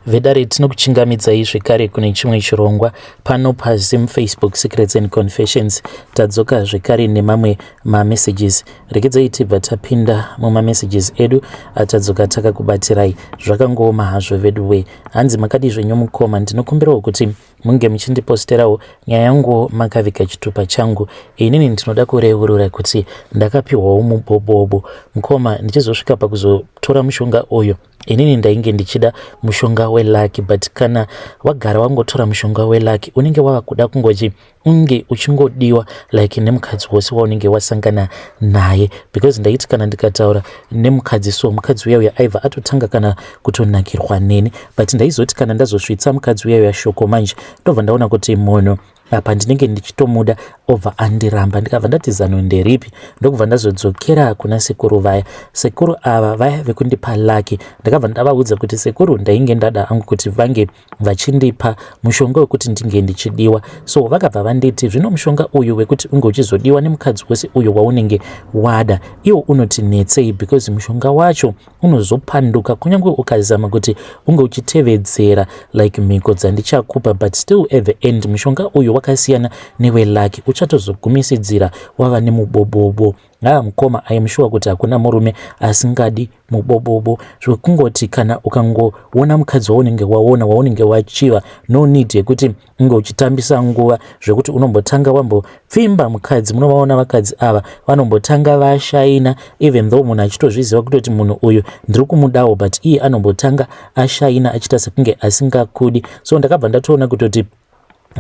Vedare, tinokuchingamidzai zvekare kune chimwe chirongwa pano paZim Facebook Secrets and Confessions. Tadzoka zvekare nemamwe mamessages. Regedzai tibva tapinda mumamessages edu atadzoka takakubatirai. Zvakangooma hazvo veduwe. Hanzi makadii zvenyu mukoma, ndinokumbirawo kuti munge muchindiposterawo nyaya yangu makaviga chitupa changu. Inini ndinoda kureurura kuti ndakapiwawo mubobobo mukoma, ndichizosvika pakuzotora mushonga uyu. Inini ndainge ndichida mushonga welucky, but kana wagara wangotora mushonga welucky, unenge wava kuda kungoti unge uchingodiwa like nemukadzi wose waunenge wasangana naye, because ndaiti kana ndikataura nemukadzi, so mukadzi uya uya aibva atotanga kana kutonakirwa neni. But ndaizoti kana ndazosvitsa mukadzi uya uya shoko manje, ndobva ndaona kuti munhu apa ndinenge ndichitomuda obva andiramba. Ndikabva ndati zano nderipi? Ndokubva ndazodzokera kuna sekuru vaya, sekuru ava vaya vekundipa lucky. Ndakabva ndavaudza kuti sekuru, ndainge ndada angu kuti vange vachindipa mushonga wekuti ndinge ndichidiwa. So vakabva vanditi, zvino mushonga uyu wekuti unge uchizodiwa nemukadzi wose uyo waunenge wada, iwo unoti netsei, because mushonga wacho unozopanduka kunyange ukazama kuti unge uchitevedzera like mhiko dzandichakupa, but still at the end mushonga uyu wakasiyana newelucky, uchatozogumisidzira wava nemubobobo. Haa mukoma, I am sure kuti hakuna murume asingadi mubobobo, zvekungoti kana ukangoona mukadzi waunenge waona, waunenge wachiva, no need yekuti unge uchitambisa nguva zvekuti unombotanga wambopfimba mukadzi. Munovaona vakadzi ava vanombotanga vashaina, even though munhu achitozviziva kutoti munhu uyu ndiri kumudawo, but iye anombotanga ashaina achiita sekunge asingakudi. So ndakabva ndatoona kutoti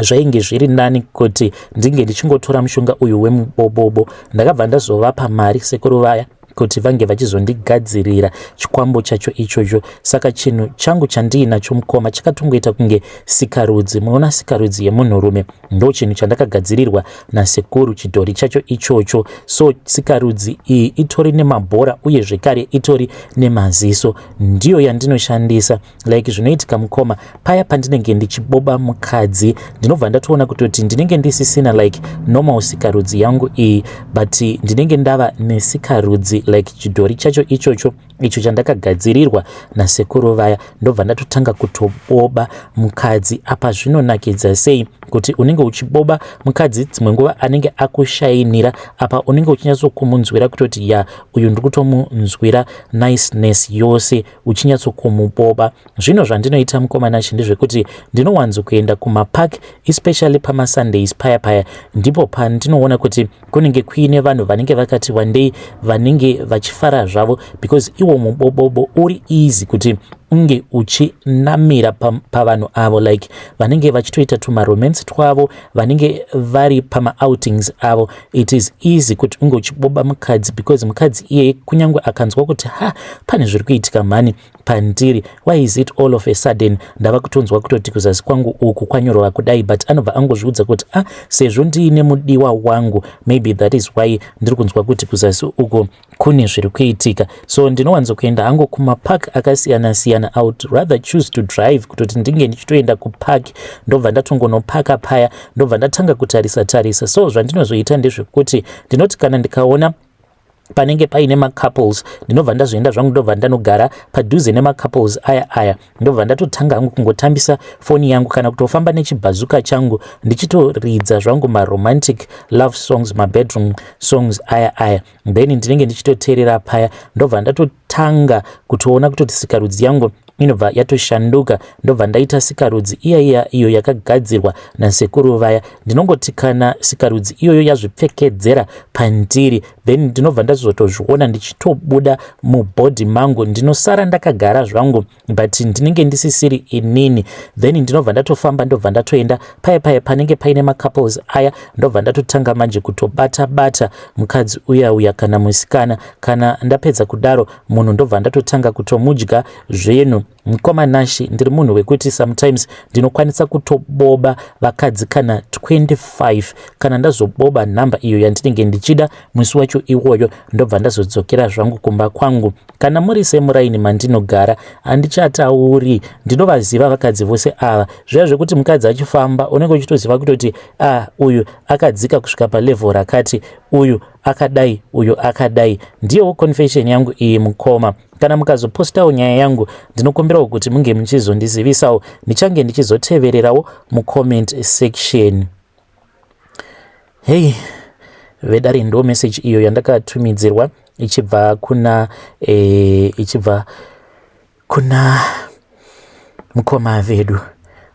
zvainge zviri nani kuti ndinge ndichingotora mushonga uyu wemubobobo. Ndakabva ndazovapa mari sekuru vaya kuti vange vachizondigadzirira chikwambo chacho ichocho. Saka chinhu changu chandiinacho mukoma chakatongoita kunge sikarudzi. Munoona sikarudzi yemunhurume, ndo chinhu chandakagadzirirwa nasekuru, chidhori chacho ichocho. So sikarudzi iyi itori nemabhora uye zvekare itori nemaziso, ndiyo yandinoshandisa. Like zvinoitika mukoma, paya pandinenge ndichiboba mukadzi, ndinobva ndatoona kutoti ndinenge ndisisina like normal sikarudzi yangu iyi, but ndinenge ndava nesikarudzi like chidhori chacho ichocho, icho chandakagadzirirwa nasekuru vaya. Ndobva ndatotanga kutoboba mukadzi. Apa zvinonakidza sei kuti unenge uchiboba mukadzi, dzimwe nguva anenge akushainira, apa unenge uchinyatsokumunzwira kutoti ya, uyu ndiri kutomunzwira niceness yose uchinyatsokumboba. Zvino zvandinoita mukoma Nashe ndezvekuti ndinowanzokuenda kumapark, especially pamaSundays paya paya, ndipo pandinoona kuti kunenge kuine vanhu vanenge vakati wandei, vanenge vachifara zvavo, because iwo mubobobo uri easy kuti unge uchinamira pavanhu avo, like vanenge vachitoita tumaromance twavo, vanenge vari pamaoutings avo. It is easy kuti unge uchiboba mukadzi, because mukadzi iyeye kunyange akanzwa kuti ha, pane zviri kuitika mhani pandiri, why is it all of a sudden ndava kutonzwa kutoti kuzasi kwangu uku kwanyorwa kudai, but anobva angozviudza kuti ah, sezvo ndiine mudiwa wangu, maybe that is why ndiri kunzwa kuti kuzasi uku kune zviri kuitika. So ndinowanzokuenda hangu kumapark akasiyana siyana. I would rather choose to drive kutoti ndinge ndichitoenda kupark, ndobva ndatongonopaka paya, ndobva ndatanga kutarisa tarisa. So zvandinozoita ndezvekuti ndinoti kana ndikaona panenge paine macouples, ndinobva ndazoenda zvangu, ndobva ndanogara padhuze nemacouples aya aya, ndobva ndatotanga hangu kungotambisa foni yangu kana kutofamba nechibhazuka changu, ndichitoridza zvangu maromantic love songs, mabedroom songs aya aya. Then ndinenge ndichitoteerera paya, ndobva ndatotanga kutoona kutoti sikarudzi yangu inobva yatoshanduka, ndobva ndaita sikarudzi iya iya iyo yakagadzirwa nasekuru vaya. Ndinongoti kana sikarudzi iyoyo yazvipfekedzera pandiri, then ndinobva ndazotozviona ndichitobuda mubhodhi mangu. Ndinosara ndakagara zvangu, but ndinenge ndisisiri inini. Then ndinobva ndatofamba, ndobva ndatoenda paya paya panenge paine macouples aya, ndobva ndatotanga manje kutobata bata mukadzi uya uya kana musikana. Kana ndapedza kudaro, munhu ndobva ndatotanga kutomudya zvinhu. Mukoma Nashe, ndiri munhu wekuti sometimes ndinokwanisa kutoboba vakadzi kana 25. Kana ndazoboba nhamba iyo yandinenge ndichida musi wacho. wacho iwoyo ndobva ndazodzokera zvangu kumba kwangu. Kana muri semuraini mandinogara handichatauri, ndinovaziva vakadzi vose ava. Zviya zvekuti mukadzi achifamba unenge uchitoziva kutoti ah, uyu akadzika kusvika palevel rakati, uyu akadai, uyu akadai. Ndiyowo confession yangu iyi mukoma. Kana mukazopostawo nyaya yangu ndinokumbirawo kuti munge muchizondizivisawo, ndichange ndichizotevererawo mucomment section. Hei vedare, ndo message iyo yandakatumidzirwa ichibva kuna mukoma vedu.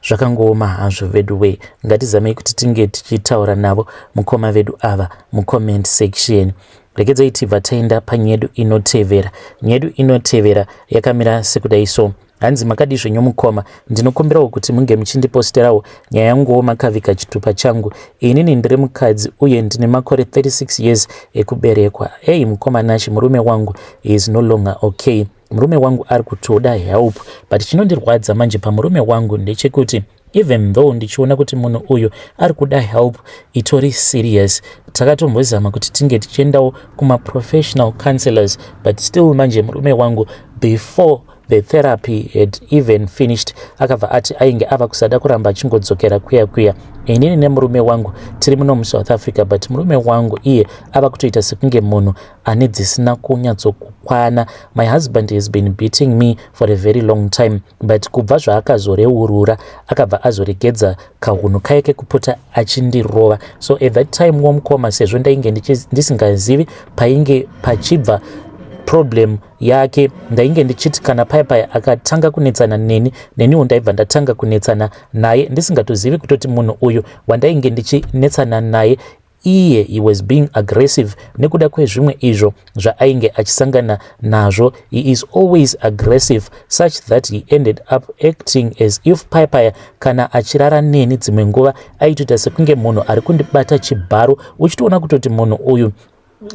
Zvakangooma hazvo vedu wee. Ngatizamei kuti tinge tichitaura navo mukoma vedu ava mucomment section. Regedzai tibva taenda panyedu inotevera. Nyedu inotevera yakamira sekudai so. Hanzi, "Makadi zvenyu mukoma? Ndinokumbirawo kuti munge muchindiposterawo nyaya yanguwo makavika chitupa changu. Inini ndiri mukadzi uye ndine makore 36 years ekuberekwa. Ei mukoma Nashi, murume wangu is no longer okay. Murume wangu ari kutoda help, but chinondirwadza manje pamurume wangu ndechekuti even though ndichiona kuti munhu uyu ari kuda help itori serious, takatombozama kuti tinge tichiendawo kumaprofessional counselors, but still manje murume wangu, before the therapy had even finished, akabva ati ainge ava kusada kuramba achingodzokera kuya kuya. Inini nemurume wangu tiri muno muSouth Africa, but murume wangu iye ava kutoita sekunge munhu ane dzisina kunyatsokukwana. My husband has been beating me for a very long time, but kubva zvaakazoreurura akabva azoregedza kahunhu kaya kekupota achindirova. So at that time womukoma, sezvo ndainge ndisingazivi painge pachibva problem yake, ndainge ndichiti kana paya paya akatanga kunetsana neni, neniwo ndaibva ndatanga kunetsana naye, ndisingatozivi kutoti munhu uyu wandainge ndichinetsana naye iye he was being aggressive nekuda kwezvimwe izvo zvaainge achisangana nazvo. He is always aggressive, such that he ended up acting as if paya paya kana achirara neni, dzimwe nguva aitoita sekunge munhu ari kundibata chibharo, uchitoona kutoti munhu uyu,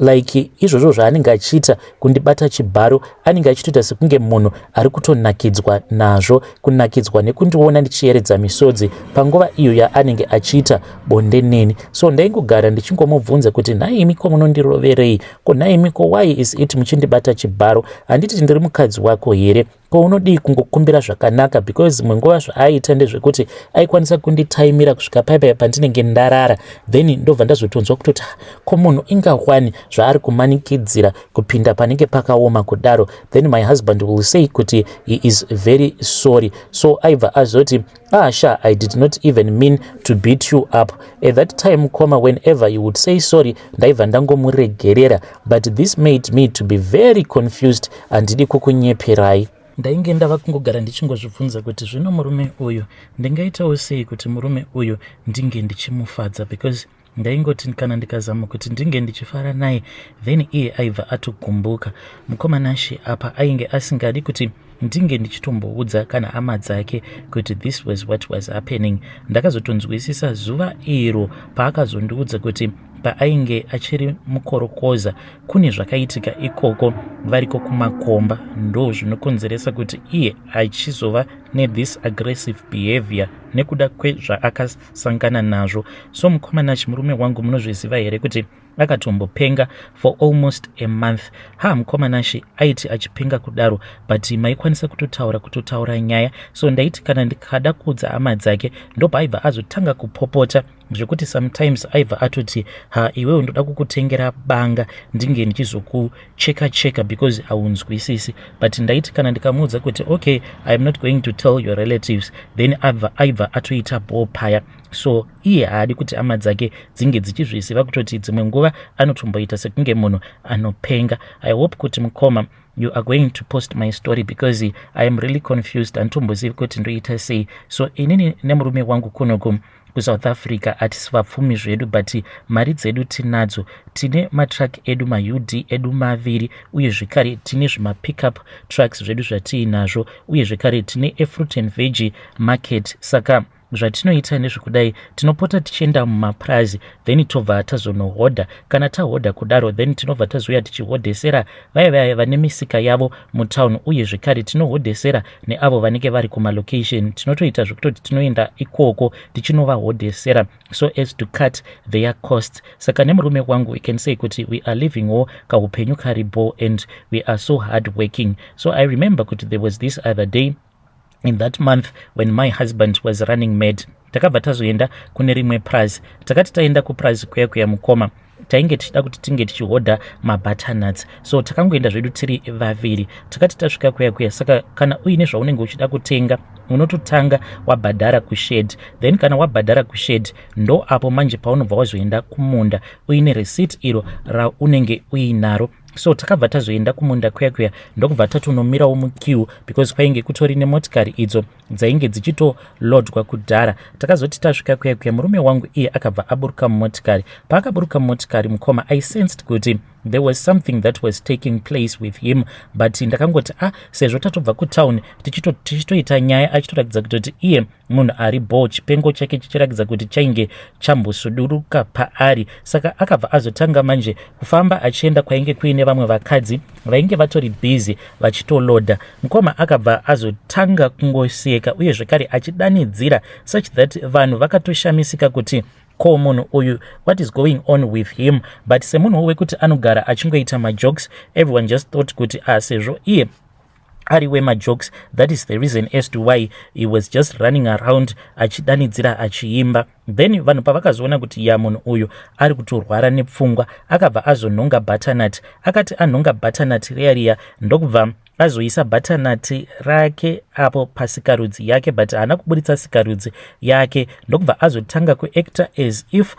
like izvozvo zvaanenge achiita kundibata chibharo, anenge achitoita sekunge munhu ari kutonakidzwa nazvo, kunakidzwa nekundiona ndichiyeredza misodzi panguva iyo yaanenge achiita bonde neni. So ndaingogara ndichingomubvunza kuti, 'Nhaimi, ko munondiroverei? Ko nhaimi, ko why is it muchindibata chibharo? Handiti ndiri mukadzi wako here? Ko unodii kungokumbira zvakanaka?' Because dzimwe nguva zvaaiita ndezvekuti aikwanisa kunditaimira kusvika paipai pandinenge ndarara, then ndobva ndazotonzwa kutoti, ko munhu ingawani zvaari kumanikidzira kupinda panenge pakaoma kudaro? Then my husband will say kuti he is very sorry. So aibva azoti, 'Ah sha, I did not even mean to beat you up.' At that time comma, whenever he would say sorry, ndaibva ndangomuregerera, but this made me to be very confused. Handidi kukunyeperai, ndainge ndava kungogara ndichingozvibvunza kuti zvino murume uyu ndingaitawo sei kuti murume uyu ndinge ndichimufadza, because ndaingoti kana ndikazama kuti ndinge ndichifara naye, then iye aibva atogumbuka. Mukoma Nashi, apa ainge asingadi kuti ndinge ndichitomboudza kana hama dzake kuti this was what was happening. Ndakazotonzwisisa zuva iro paakazondiudza kuti paainge achiri mukorokoza kune zvakaitika ikoko variko kumakomba, ndo zvinokonzeresa kuti iye achizova nethis aggressive behavior nekuda kwezvaakasangana nazvo. So mukoma Nashi, murume wangu, munozviziva here kuti akatombopenga for almost a month? Ha, mukoma Nashi, aiti achipenga kudaro, but maikwanisa kutotaura nyaya. So ndaiti kana ndikada kuudza hama dzake, ndobva aibva azotanga kupopota, zvekuti sometimes aibva atoti, 'Ha, iwewe ndoda kukutengera banga ndinge ndichizokucheka cheka because haunzwisisi.' But ndaiti kana ndikamuudza kuti, 'Okay, I am not going to tell your relatives,' then aibva atoita bho paya. So iye haadi kuti hama dzake dzinge dzichizviziva kutoti dzimwe nguva anotomboita sekunge munhu anopenga. I hope kuti mukoma, you are going to post my story because I am really confused. Handitombozivi kuti ndoita sei. So inini nemurume wangu kunoku kuSouth Africa hatisi vapfumi zvedu, but mari dzedu tinadzo. Tine matruck edu, maUD edu maviri, uye zvekare tine zvimapickup trucks zvedu zvatiinazvo, uye zvekare tine efruit and veg market. Saka Zvatinoita ndezvekudai, tinopota tichienda mumapurazi, then tobva tazonohodha. Kana tahodha kudaro, then tinobva tazouya tichihodhesera vaya vaya vane misika yavo mutown, uye zvekare tinohodhesera neavo vanenge vari kumalocation. Tinotoita zvekutoti tinoenda ikoko tichinovahodhesera so as to cut their costs. Saka nemurume wangu, we can say kuti we are living wo kaupenyu karibo and we are so hard working. So I remember kuti there was this other day in that month when my husband was running mad. Takabva tazoenda kune rimwe prize. Takati taenda kuprize kuya kuya, mukoma, tainge tichida kuti tinge tichihodha mabutternuts. So takangoenda zvedu tiri vaviri. Takati tasvika kuya kuya, saka kana uine zvaunenge uchida kutenga, unototanga wabhadhara kushed. Then kana wabhadhara kushed, ndo apo manje paunobva wazoenda kumunda uine receipt iro raunenge uinaro. So takabva tazoenda kumunda kuya kuya, ndokubva tatonomirawo muqueue because kwainge kutori nemotikari idzo dzainge dzichitolodwa kudhara. Takazoti tasvika kuya kuya, murume wangu iye akabva aburuka mumotikari. Paakaburuka mumotikari, mukoma, I sensed kuti there was something that was taking place with him, but ndakangoti, ah, sezvo tatobva kutown tichitoita nyaya, achitoratidza kutoti iye munhu ari bo, chipengo chake chichiratidza kuti chainge chambosuduruka paari. Saka akabva azotanga manje kufamba achienda kwainge kuine vamwe vakadzi vainge vatori busy vachitolodha. Mukoma, akabva azotanga kungoseka uye zvekare achidanidzira such that vanhu vakatoshamisika kuti, ko munhu uyu, what is going on with him? But semunhuwo wekuti anogara achingoita majokes, everyone just thought kuti, ah, sezvo iye ari wemajokes, that is the reason as to why he was just running around achidanidzira, achiimba. Then vanhu pavakazoona kuti, ya, munhu uyu ari kutorwara nepfungwa, akabva azonhonga butternut. Akati anhonga butternut riya riya, ndokubva azoisa butternut rake apo pasikarudzi yake, but haana kuburitsa sikarudzi yake. Ndokubva azotanga kuacta as if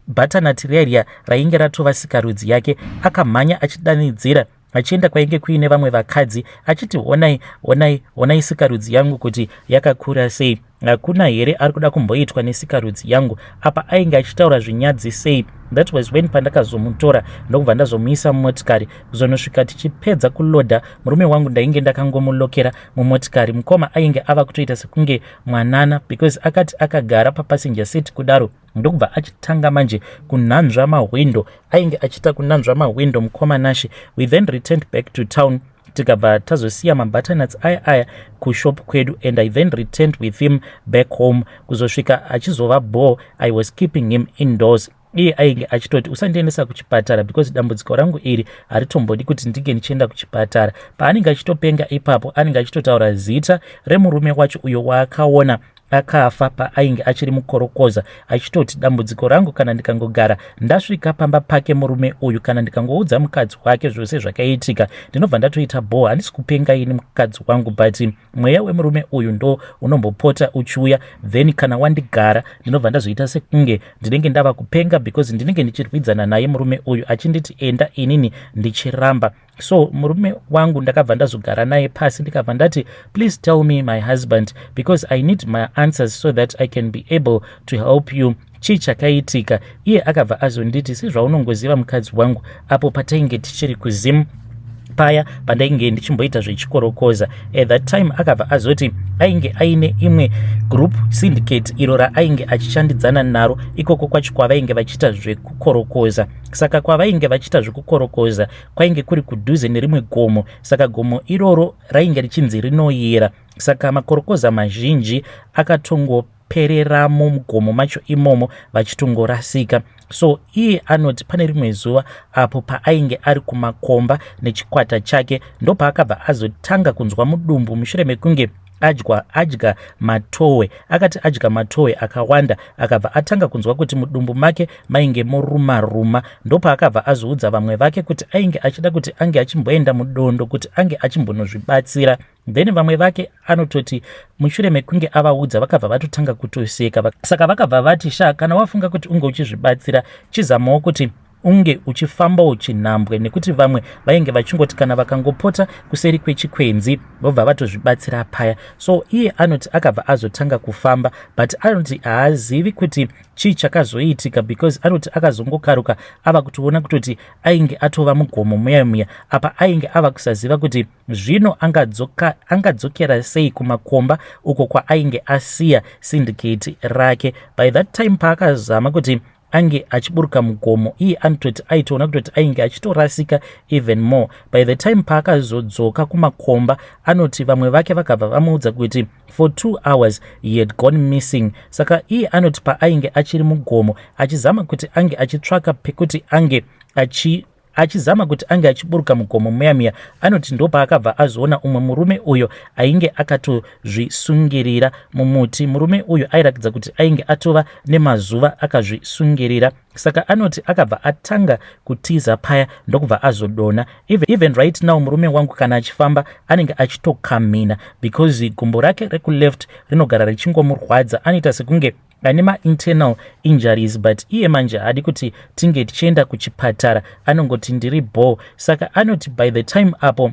butternut riya riya rainge ratova sikarudzi yake. Akamhanya achidanidzira achienda kwainge kuine vamwe vakadzi achiti, "Honai, honai, honai sikarudzi yangu kuti yakakura sei! Hakuna here ari kuda kumboitwa nesikarudzi yangu?" Apa ainge achitaura zvinyadzi sei. That was when pandakazomutora, ndokubva ndazomuisa mumotikari. Kuzonosvika tichipedza kulodha, murume wangu ndainge ndakangomulokera mumotikari. Mukoma, ainge ava kutoita sekunge mwanana because akati akagara papassenger seat kudaro, ndokubva achitanga manje kunhanzva mahwindo. Ainge achiita kunanzva mahwindo, mukoma Nashe. We then returned back to town, tikabva tazosiya mabutternuts aya aya kushop kwedu, and I then returned with him back home. Kuzosvika achizova bore, I was keeping him indoors. Iye ainge achitoti, "Usandiendesa kuchipatara because dambudziko rangu iri haritombodi kuti ndinge ndichienda kuchipatara." Paanenge achitopenga ipapo, anenge achitotaura zita remurume wacho uyo waakaona akafa paainge achiri mukorokoza, achitoti, "Dambudziko rangu, kana ndikangogara ndasvika pamba pake murume uyu, kana ndikangoudza mukadzi wake zvose zvakaitika, ndinobva ndatoita bho. Handisi kupenga ini, mukadzi wangu, but mweya wemurume uyu ndo unombopota uchiuya. Then kana wandigara, ndinobva ndazoita sekunge ndinenge ndava kupenga because ndinenge ndichirwidzana naye murume uyu, achinditi enda, inini ndichiramba." So murume wangu ndakabva ndazogara naye pasi, ndikabva ndati, "Please tell me, my husband, because I need my answers so that I can be able to help you. Chii chakaitika?" Iye akabva azonditi, "Sezvaunongoziva, mukadzi wangu, apo patainge tichiri kuZimu paya, pandainge ndichimboita zvechikorokoza at that time," akabva azoti ainge aine imwe group syndicate iro raainge achishandidzana naro ikoko kwacho kwavainge vachiita zvekukorokoza. Saka kwavainge vachiita zvekukorokoza kwainge kuri kudhuze nerimwe gomo. Saka gomo iroro rainge richinzi rinoyera, saka makorokoza mazhinji akatongopereramo mugomo macho imomo vachitongorasika. So iye anoti pane rimwe zuva apo paainge ari kumakomba nechikwata chake, ndopaakabva azotanga kunzwa mudumbu mushure mekunge adya matowe. Akati adya matowe akawanda, akabva atanga kunzwa kuti mudumbu make mainge moruma ruma. Ndopaakabva azoudza vamwe vake kuti ainge achida kuti ange achimboenda mudondo kuti ange achimbonozvibatsira. Then vamwe vake, anototi mushure mekunge avaudza, vakabva vatotanga kutoseka. Saka vakabva vati, "Sha, kana wafunga kuti unge uchizvibatsira, chizamawo kuti unge uchifambawo chinhambwe nekuti vamwe vainge vachingoti kana vakangopota kuseri kwechikwenzi vobva vatozvibatsira paya. So iye anoti akabva azotanga kufamba, but anoti haazivi kuti chii chakazoitika because anoti akazongokaruka ava kutoona kutoti ainge atova mugomo muya muya. Apa ainge ava kusaziva kuti zvino angadzokera sei kumakomba uko kwaainge asiya syndicate rake. By that time paakazama kuti ange achiburuka mugomo, iye anototi aitoona kutoti ainge achitorasika even more. By the time paakazodzoka kumakomba, anoti vamwe vake vakabva vamuudza kuti for 2 hours he had gone missing. Saka iye anoti paainge achiri mugomo achizama kuti ange achitsvaka pekuti ange achi achizama kuti ange achiburuka mugomo muya muya, anoti ndopaakabva azoona umwe murume uyo ainge akatozvisungirira mumuti. Murume uyu airatidza kuti ainge atova nemazuva akazvisungirira. Saka anoti akabva atanga kutiza paya, ndokubva azodonha. Even right now murume wangu kana achifamba anenge achitokamhina because gumbo rake rekuleft rinogara richingomurwadza. Anoita sekunge ane mainternal injuries, but iye manje haadi kuti tinge tichienda kuchipatara, anongoti ndiri bho. Saka anoti by the time apo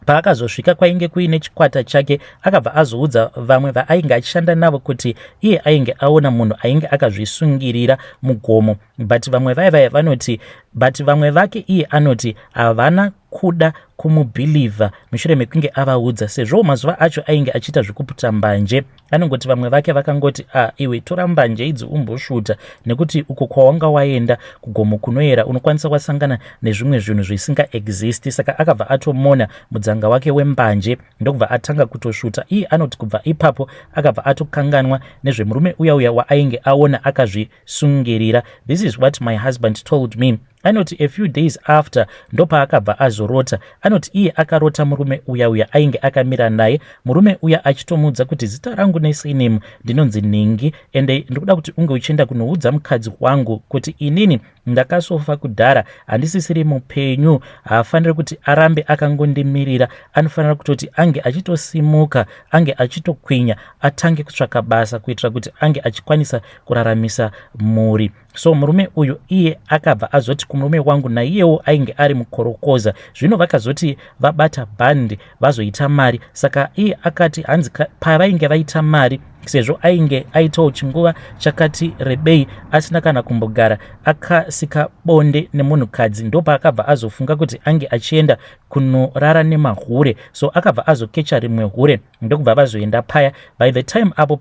paakazosvika kwainge kuine chikwata chake, akabva azoudza vamwe vaainge achishanda navo kuti iye ainge aona munhu ainge akazvisungirira mugomo, but vamwe vaivai vanoti, but vamwe vake iye anoti havana kuda kumubhilivha mushure mekunge avaudza, sezvo mazuva acho ainge achiita zvekuputa mbanje. Anongoti vamwe vake vakangoti, "A ah, iwe, tora mbanje idzi umbosvuta, nekuti uko kwawanga waenda kugomo kunoyera unokwanisa wasangana nezvimwe zvinhu zvisingaexisti." Saka akabva atomona mudzanga wake wembanje, ndokubva atanga kutosvuta. Iye anoti kubva ipapo akabva atokanganwa nezvemurume uya uya waainge aona akazvisungirira. This is what my husband told me. Anoti a few days after ndopaakabva azorota. Anoti iye akarota murume uya uya ainge akamira naye, murume uya achitomuudza kuti, "Zita rangu nesurname ndinonzi Nhingi, ende ndikuda kuti unge uchienda kunoudza mukadzi wangu kuti inini ndakasofa kudhara, handisisiri mupenyu. Haafaniri kuti arambe akangondimirira, anofanira kutoti ange achitosimuka, ange achitokwinya, atange kutsvaka basa kuitira kuti ange achikwanisa kuraramisa mhuri." So murume uyu iye akabva azoti kumurume wangu, naiyewo ainge ari mukorokoza. Zvino vakazoti vabata bhandi, vazoita mari. Saka iye akati hanzi pavainge vaita mari, sezvo ainge aitawo chinguva chakati rebei asina kana kumbogara akasika bonde nemunhukadzi, ndopaakabva azofunga kuti ange achienda kunorara nemahure. So akabva azokecha rimwe hure, ndokubva vazoenda paya. By the time apo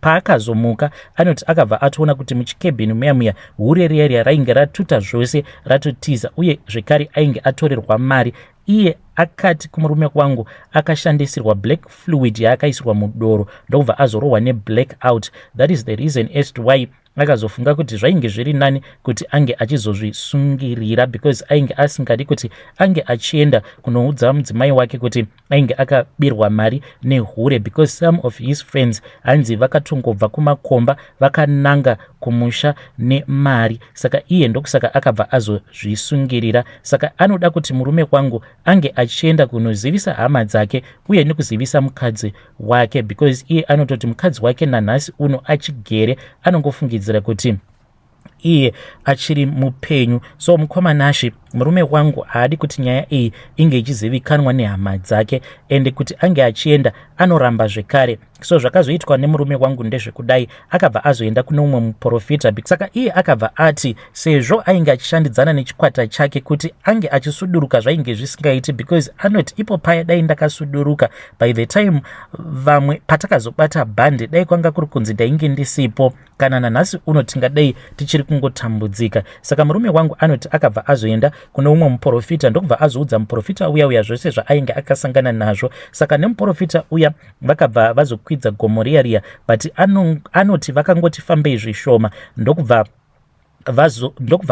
paakazomuka, anoti akabva atoona kuti muchikebhini muya muya hure riya riya rainge ratuta zvose, ratotiza, uye zvekare ainge atorerwa mari. Iye akati kumurume wangu akashandisirwa black fluid yaakaisirwa mudoro, ndokubva azorohwa neblack out. That is the reason as to why akazofunga kuti zvainge zviri nani kuti ange achizozvisungirira, because ainge asingadi kuti ange achienda kunoudza mudzimai wake kuti ainge akabirwa mari nehure, because some of his friends hanzi vakatongobva kumakomba vakananga kumusha nemari. Saka iye ndokusaka akabva azozvisungirira. Saka anoda kuti murume wangu ange achienda kunozivisa hama dzake uye nekuzivisa mukadzi wake, because iye anototi mukadzi wake nanhasi uno achigere anongofungidzira kuti iye achiri mupenyu. So mukoma Nashe, murume wangu haadi kuti nyaya iyi inge ichizivikanwa nehama dzake, ende kuti ange achienda anoramba zvekare. So zvakazoitwa nemurume wangu ndezvekudai: akabva azoenda kune umwe muprofita. Saka iye akabva ati sezvo ainge achishandidzana nechikwata chake, kuti ange achisuduruka zvainge zvisingaiti, because anoti ipo paya dai ndakasuduruka by the time vamwe patakazobata bhandi, dai kwanga kuri kunzi ndainge ndisipo, kana nanhasi uno tingadai tichiri kungotambudzika. Saka murume wangu anoti akabva azoenda kune umwe muprofita, ndokubva azoudza muprofita uya uya zvose zvaainge akasangana nazvo. Saka nemuprofita uya vakabva vazokwidza gomo riya riya, but anoti vakangoti fambei zvishoma, ndokubva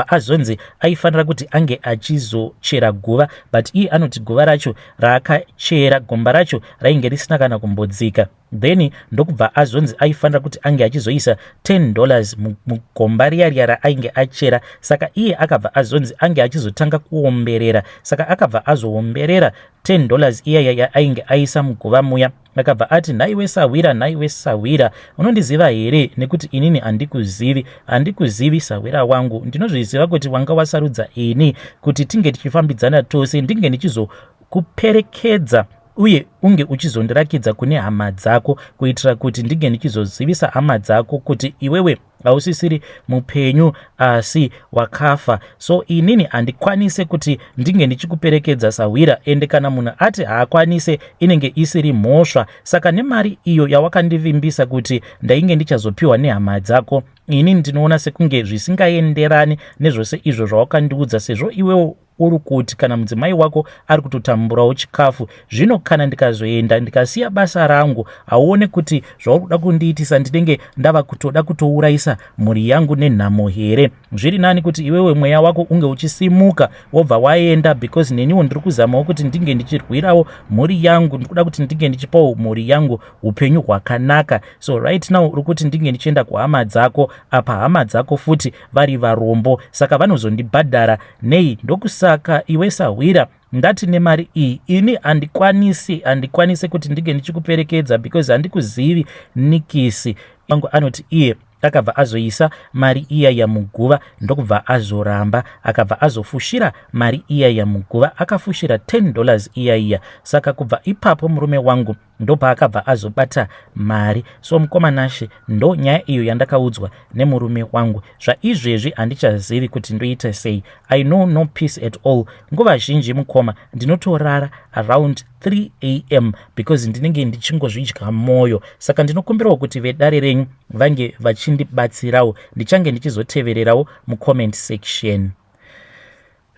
azonzi aifanira kuti ange achizochera guva, but iye anoti guva racho raakachera, gomba racho rainge risina kana kumbodzika. Then ndokubva azonzi aifanira kuti ange achizoisa 10 dollars mugomba riya riya raainge achera. Saka iye akabva azonzi ange achizotanga kuomberera. Saka akabva azoomberera 10 dollars iya yaainge aisa muguva muya. Akabva ati, "Nhaiwe sahwira, nhaiwe sahwira, unondiziva here? Nekuti inini handikuzivi, handikuzivi sahwira wangu. Ndinozviziva kuti wanga wasarudza ini kuti tinge tichifambidzana tose, ndinge ndichizokuperekedza uye unge uchizondirakidza kune hama dzako, kuitira kuti ndinge ndichizozivisa hama dzako kuti iwewe hausisiri mupenyu asi wakafa. So inini handikwanise kuti ndinge ndichikuperekedza, sahwira. Ende kana munhu ati haakwanise, inenge isiri mhosva. Saka nemari iyo yawakandivimbisa kuti ndainge ndichazopiwa nehama dzako, ini ndinoona sekunge zvisingaenderani nezvose izvo zvawakandiudza, sezvo iwewo uri kuti kana mudzimai wako ari kutotamburawo chikafu. Zvino kana ndikazoenda ndikasiya basa rangu, hauone kuti zvauri kuda kundiitisa ndinenge ndava kutoda kutourayisa mhuri yangu nenhamo here? Zviri nani kuti iwewe mweya wako unge uchisimuka wobva waenda, because neniwo ndiri kuzamawo kuti ndinge ndichirwirawo mhuri yangu. Ndikuda kuti ndinge ndichipawo mhuri yangu upenyu hwakanaka. So right now uri kuti ndinge ndichienda kuhama dzako, apa hama dzako futi vari varombo, saka vanozondibhadhara nei? Ndokusaka iwe sahwira ndati nemari iyi ini handikwanisi, handikwanisi kuti ndinge ndichikuperekedza because handikuzivi nikisi wangu." Anoti iye akabva azoisa mari iya yamuguva, ndokubva azoramba, akabva azofushira mari iya yamuguva, akafushira 10 dollars iya iya. Saka kubva ipapo murume wangu ndopaakabva azobata mari. So mukoma Nashe, ndo nyaya iyo yandakaudzwa nemurume wangu. Zvaizvezvi handichazivi kuti ndoita sei. I know no peace at all. Nguva zhinji, mukoma, ndinotorara around 3 a.m. because ndinenge ndichingozvidya mwoyo. Saka ndinokumbirawo kuti vedare renyu vange vachindibatsirawo. Ndichange ndichizotevererawo mucomment section."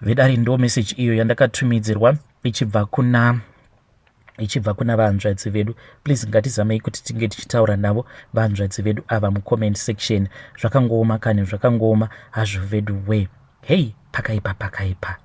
Vedare, ndo message iyo yandakatumidzirwa ichibva kuna vanzvadzi vedu. Please, ngatizamei kuti tinge tichitaura navo vanzvadzi vedu ava mucomment section. Zvakangooma kani, zvakangooma hazvo vedu we. Hei, pakaipa, pakaipa.